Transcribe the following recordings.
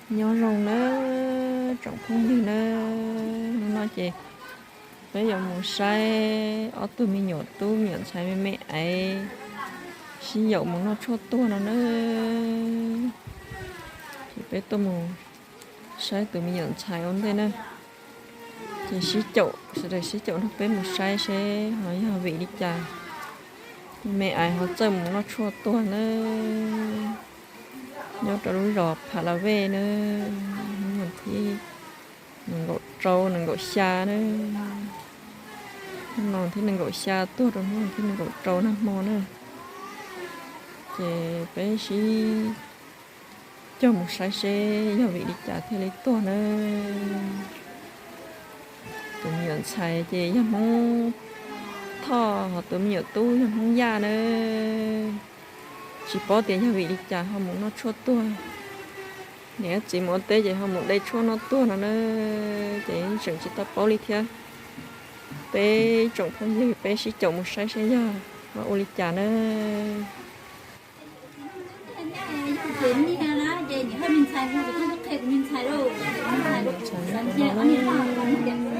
Nyob zoo nawb tsoom phooj ywg nawb, hnub no ces peb yuav mus saib ob tug me nyuam tub me nyuam ntxhais me me aiv sib yaum mus noj tshuaj tuag no nawb. Ces peb tuaj mus saib tus me nyuam ntxhais ua ntej na. Ces sib caum, sawv daws sib caum nrog peb mus saib seb ho yog vim li cas me aiv ho txawj mus noj tshuaj tuag nawb. Nyob rau lub zos Pha La Vej nawb, hnub thib nees nkaum rau nees nkaum xya nawb. Hnub no thib nees nkaum xya tuag rau hnub thib nees nkaum rau nag hmo na. Ces peb sib cog mus saib seb yog vim li cas thiaj li tuag nawb. Tus me nyuam ntxhais ces yog Hmoob Thoj, ho tus me nyuam tub yog Hmoob Yaj nawb. Tsis paub tias yog vim li cas ho mus noj tshuaj tuag. Niam txiv mus ua teb ces ho mus de tshuaj noj tuag no na, ces tseem tsis tau paub li thiab. Peb tsoom phooj ywg peb sib caum mus saib saib yog ho ua li cas na.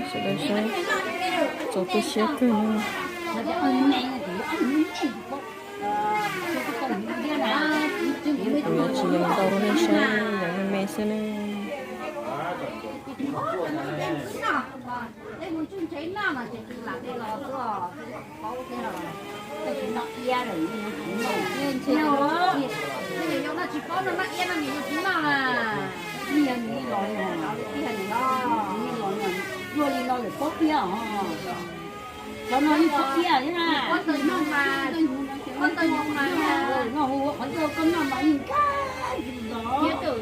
Sawv daws saib txaus tu siab kawg no. Tsis yog ntau, nej saib yog me me xwb ne. Cov no yeej tsis tiaj thiab na. Koj tau nyob mas, koj tau nyob mas, no hu ua qhov ncauj koj noj mas yeej kab zos.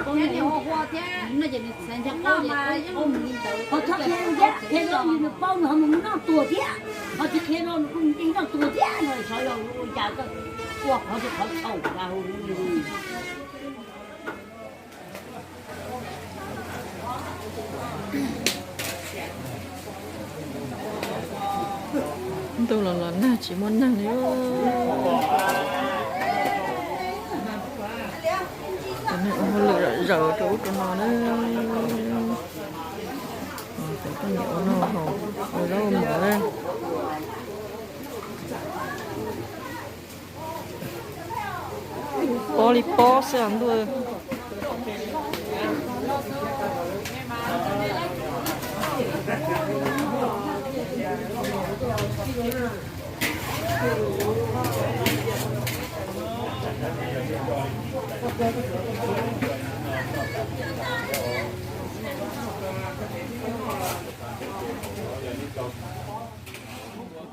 Qhov txhob qhia thiab, qhov txhob qhia thiab, qhia rau nws paub nws ho mus noj tuag thiab, qhov tsis qhia rau nws kuj mus noj tuag thiab no, xyov yog ua cas koj ua qhov twg qhov txhaum ua li. Ntuj los los nag tsis muaj neeg li. Cov neeg ua hauj lwm zom zaws rau ub rau no na. Cov poj niam ua noj haus ua zaub ua mov na. Pob li pob xwb os ntuj.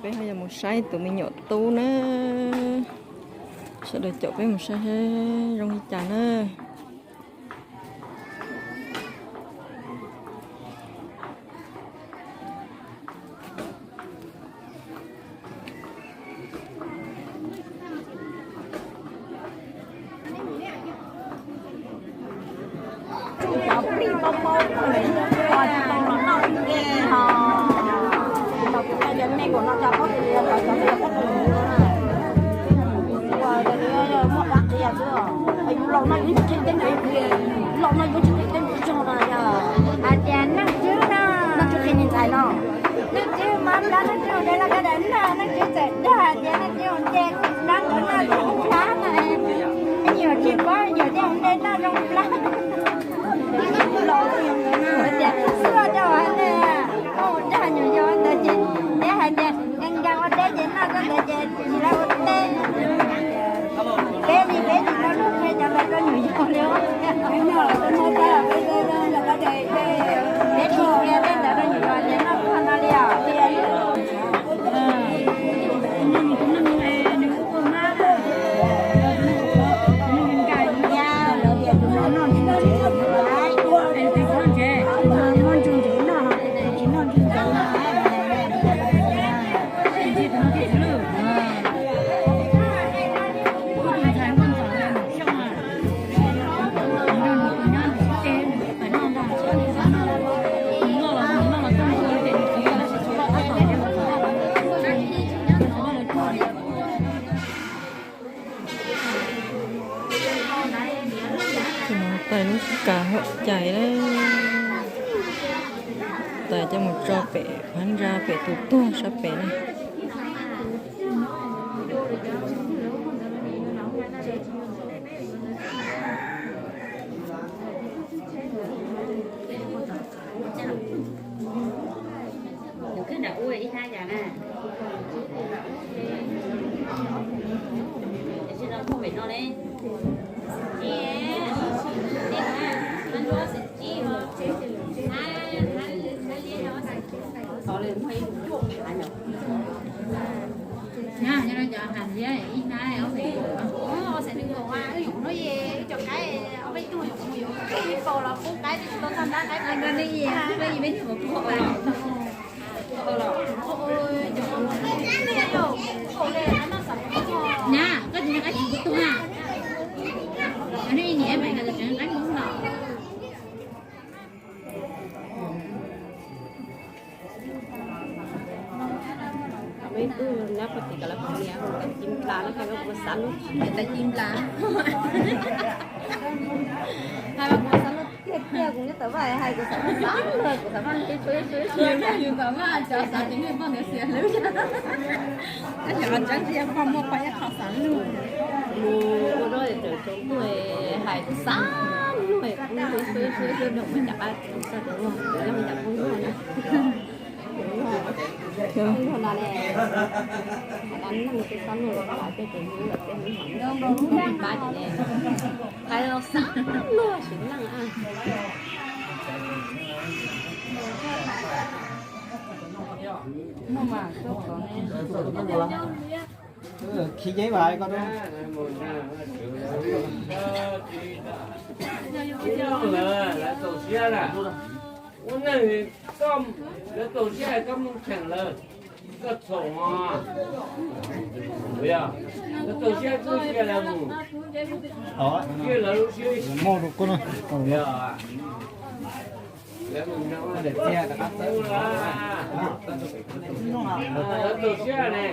Peb ho yuav mus saib tus me nyuam tub na. Sawv daws caum peb mus saib zoo li cas na. Cov plig paub paub, tsis tau los noj ib ce ho, tsis tau kuv cov me kuv no cov paub tias cov plig paub paub, ua muaj dab qhia xwb. Yus laus no yus tsis qhia tej ntawd, laus no yus tsis qhia tej ntawd zog no yog hais tias Naj Tswb no, Naj Tswb qhia niag ntxhais no. Naj Tswb mob plab, Naj Tswb ua dej noj koj daim noj, Naj Tswb txawm dag hais tias Naj Tswb ua dej plab ntawd noj zoo plab no, nyuam tsis paub nyuam thiaj ua dej noj zoo plab. Laus no yus ntawd no hais tias xwb coj ua dej, koj ua dag nyuam yau ntawd ces neb hais tias nkees nkees ua dej ces noj koj ntawd ces tsis lawv ua teb. Peb li peb tsis tau lub qhia cov ntawd rau nyuam yaus li. Peb tsis qhia tej ntawd rau nyuam yaus ces noj qhov no li os. Nws ua mab, nws nkees, lawv tias tus no noj Tais lub kav haum cai na. Tais coj mus tso pem phab ntsa pem tus tuag sab pem na. Nyab, koj tsis nco qab tsis tub na. Neb niam mas tseem qab mus no. Meb tub nab koj tsis kom lawv pom niam, tais ci nplas no, hais rau kuv xav lub, tais ci nplas, hais rau kuv xav lub tiag tiag, kuv nyob tom vaj hais kuv xav vaj xav luag, kuv xav vaj xav luag, yus tom vaj cov xav ces nej poj niam xiam hlwb. Tab sis qhov tseeb tiag poj muaj poj ib qho xav luag. Mus ua rau tseem tsoom tuaj hais kuv xav luag, kuv xav luag, xav luag, xav luag, xav luag na. Tab sis xav luag, hais los xav luag tsis leej a. Khi nyeeb vas ko. Lawv txaus siab na, ua neeg koj, lawv txaus siab koj mus cheem lawv, koj txhaum os. Lawv txaus siab kuj cia lawv mus, cia lawv lub siab. Lawv txaus siab ne.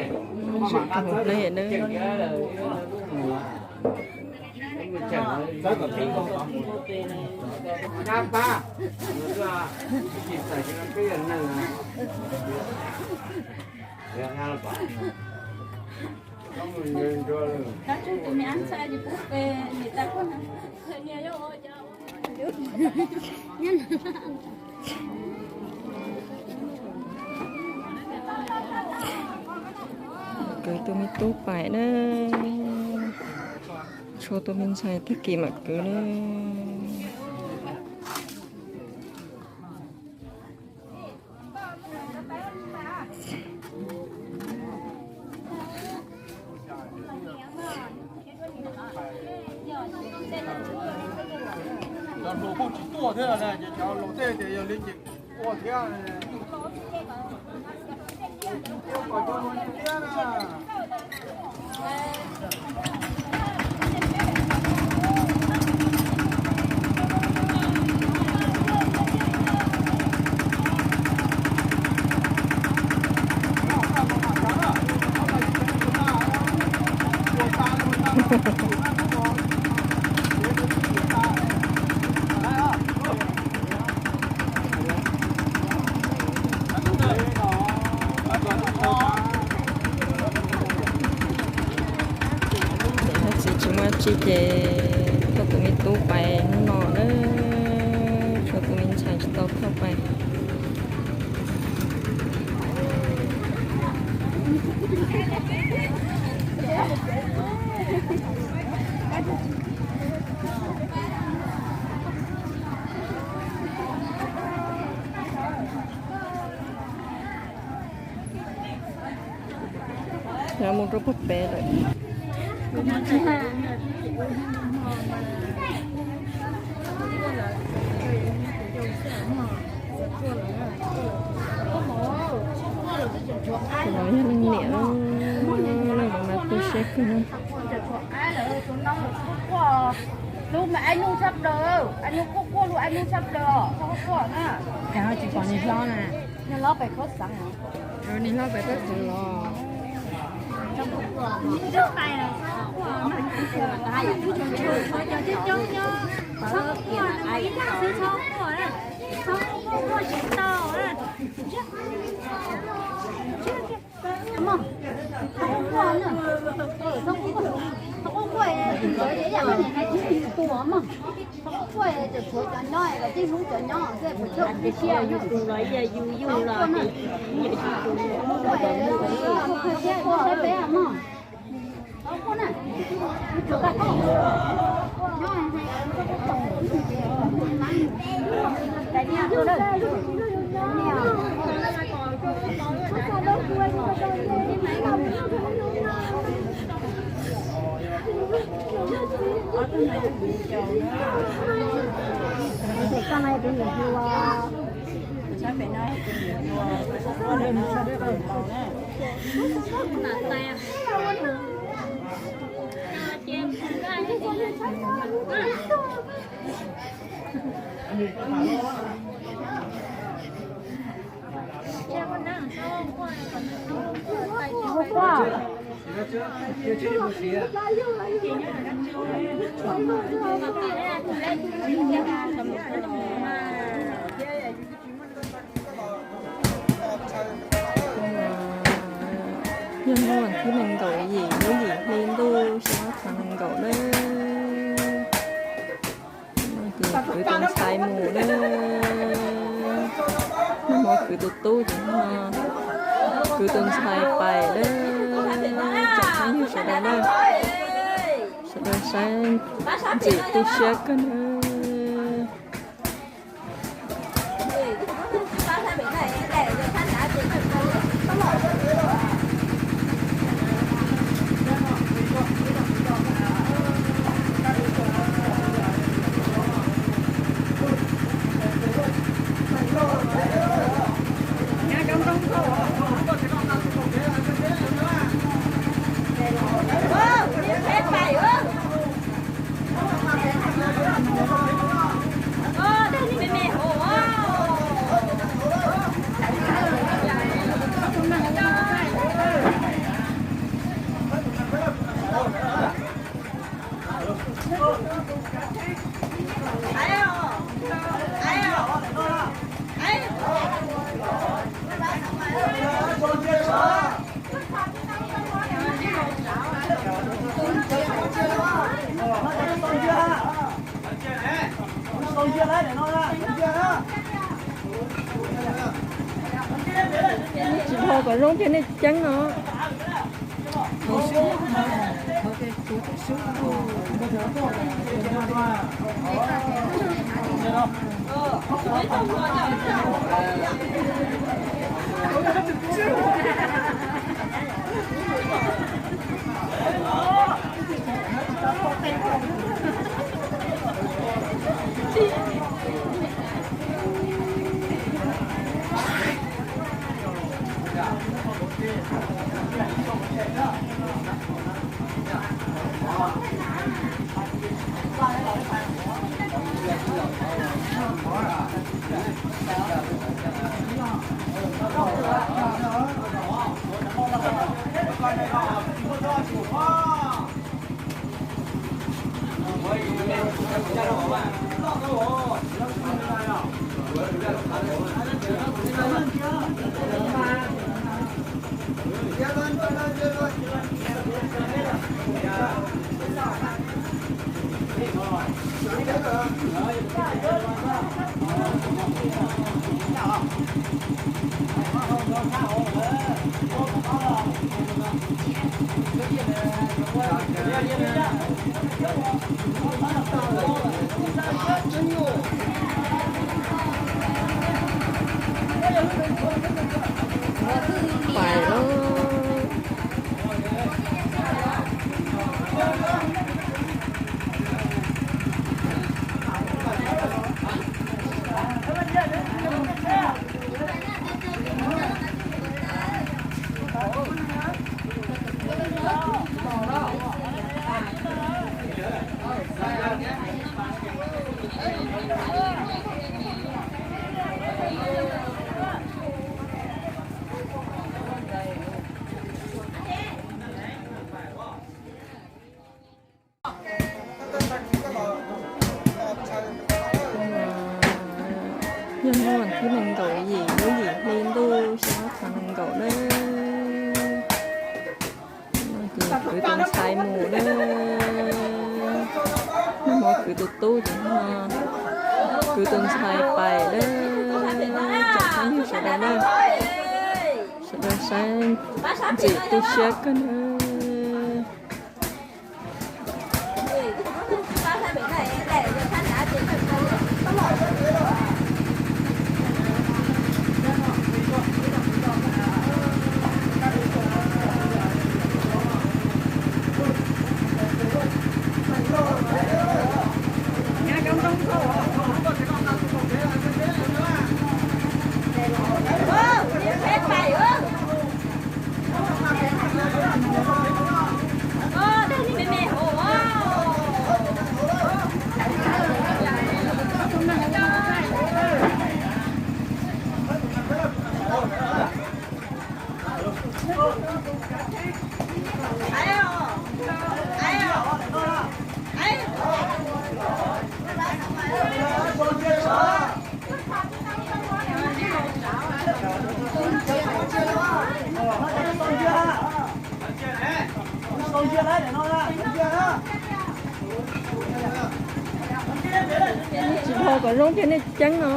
Kwv tus me tub pais na, tshuav tus me ntxhais tag kis mam kwv na. Cov hluas kuj tsis tuaj thiab, ces cov hluas tej ces yog li ces ua thiab. Txiv tsis muaj tsi ces coj tus me tub pais hnub no na, tshuav tus me ntxhais tsis tau thauj pais. Mus rau puag pem lawm. Los yog leej niam, leej niam mas tu siab kawg na. Lub mas ai nuj tshaj plaws, ai nuj quaj quaj, lub ai nuj tshaj plaws, tsis pom niag hlob na. Niag hlob pem khaub xeev os. Niag hlob pem khaub xeev los. Coob coob nyob, cov coob coob nyob, pawv Ib tag xwb txhob quaj na, txhob quaj, quaj tsis tau na. Mog, txhob quaj na, txhob quaj, txhob quaj, tus ntxawm ces ib yam li hais tias yus tus mog, txhob quaj, cov tshuav cov nyob los yeej hlub cov nyob xwb, puas tsuaj puas ntshai yus tus los ib yam yus yug los ces yus tus. Txhob quaj, txhob quaj, txhob quaj mog. Yog hnub vas thib nees nkaum yim lub yim hli ntuj xyoo ob txhiab nees nkaum na. Ces kwv tus ntxhais mus na, nag hmo kwv tus tub ces hnub no kwv tus ntxhais pais na. Tsoom phooj ywg sawv daws na, sawv daws saib ntxim tu siab kawg na. Tsis dhau kom zoo thiab nej ceeb no. Pais lauj. Ntxhais mus na, nag hmo kwv tus tub ces hnub no kwv tus ntxhais pais na, tsoom phooj ywg sawv daws na, sawv daws saib ntxim tu siab kawg na. Tsis dhau kom zoo kiag nej ceeb no.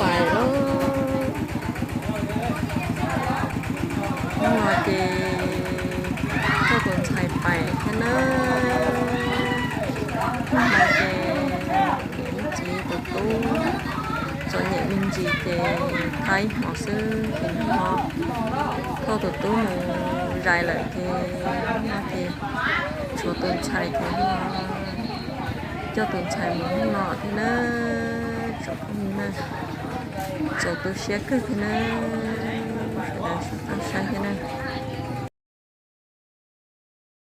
Pais lauj. Hnub no ces coj tus ntxhais pais thiab na. Hnub no ces niam txiv tus tub txom nyem me ntsis ces thaij hmo xwb ces hnub no thauj tus tub mus zais lawm ces hnub no ces tshuav tus ntxhais ces hnub no coj tus ntxhais mus hnub no thiab na. Tsoom phooj ywg na, txaus tu siab kawg thiab na, sawv daws sawv tau saib thiab na.